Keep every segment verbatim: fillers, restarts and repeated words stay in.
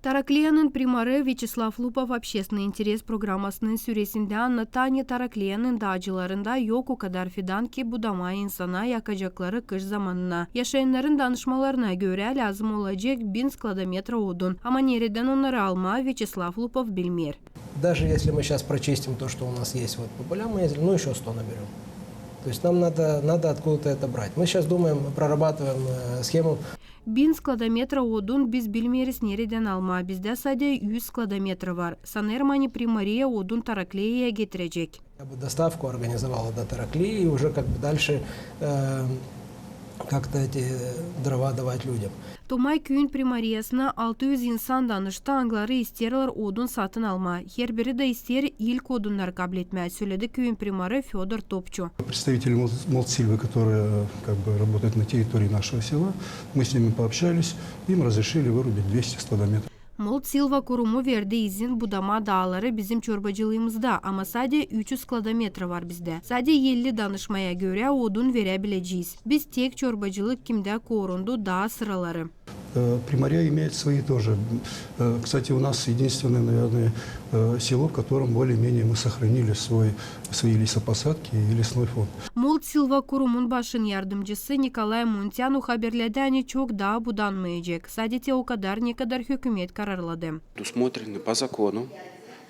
Tarakleyanın primarı Vyaçeslav Lupov общественный интерес programmasının süresindä annadêr, ani Tarakleyanın daacılarında yok o kadar fidan, ki budamaa insana yakacekları kış zamanına. Yaşayannarın danışmalarına görä, lääzım olacek bin skladometra odun, ama neredän onnarı almaa, Vyaçeslav Lupov bilmeer. Даже если мы сейчас прочистим то, что у нас есть вот по полям, мы, ну, ещё сто наберём. То есть нам надо, надо откуда-то это брать. Мы сейчас думаем, прорабатываем э, схему. Bin skladometra odun biz bilmeeriz neredän almaa, bizdä sade üz skladometra var. Sanêrım, ani Primariya odun Tarakleyaya getirecek. Я бы доставку организовала до Тараклии, и уже как бы дальше э, как-то эти дрова давать людям. Tomay küüyün primariyasına altı üz insan danıştı, angıları isteerlär odun satın almaa. Herbiri dä isteer ilk odunnarı kabletmää, söledi küüyün primarı Födor Topçu. Представители Мол- Молдсильвы, которые э, как бы работают на территории нашего села, мы с ними пообщались, им разрешили вырубить двести складометров. Moldsilva kurumu verdi izin budamaa daaları bizim çorbacılıımızda, ama sade üz skladometra var bizdä. Sade elli danışmaya görä odun verä bilecez. Biz tek çorbacılık, kimdä korundu daa sıraları. Э, Примарья имеет свои тоже. Э, Кстати, у нас единственное, наверное, э, село, в котором более-менее мы сохранили свой, свои лесопосадки и лесной фонд. Moldsilva kurumun başın yardımcısı Nikolay Munteanu haberledi, ani çok daa budanmayacek. Sade te o kadar, ne kadar hökümet kararladı. Предусмотрены по закону,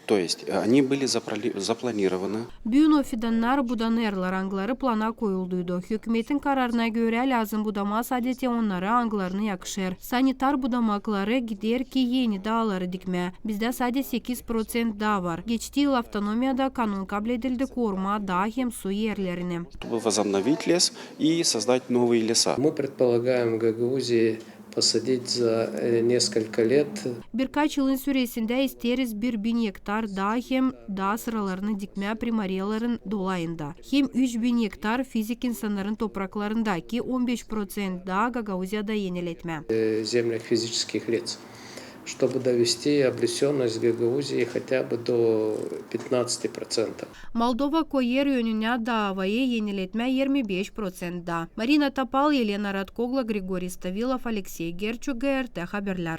то есть э, они были запланированы. Büün o fidannar budanêrlar, angıları plana koyulduydu. Hökümetin kararına görä lääzım budamaa sade te onnarı, angılarına yakışêr. Sanitar budamakları gider ki eni daaları dikmää. Bizdä sade sekiz proţent daa var. Geçti yıl avtonomiyada kanun kabledildi korumaa daa hem su erlerini. Чтобы возобновить лес и создать новые леса. Мы предполагаем в Гагаузии посадить за э, несколько лет. Birkaç yılın süresindä isteeriz bir bin ektar daa hem daa sıralarını dikmää primariyaların dolayında. Hem üç bin ektar fizik insannarın topraklarında, ki on beş proţent daa Gagauziyada eniletmää. Э, землях физических лиц, чтобы довести облесённость Гагаузии хотя бы до пятнадцати процентов. Moldova koyêr önünä daavayı eniletmää irmi beş proţent daa. Marina Topal, Elena Radkogla, Grigoriy Stavilov, Aleksey Gerçuk, GRT Haberlär.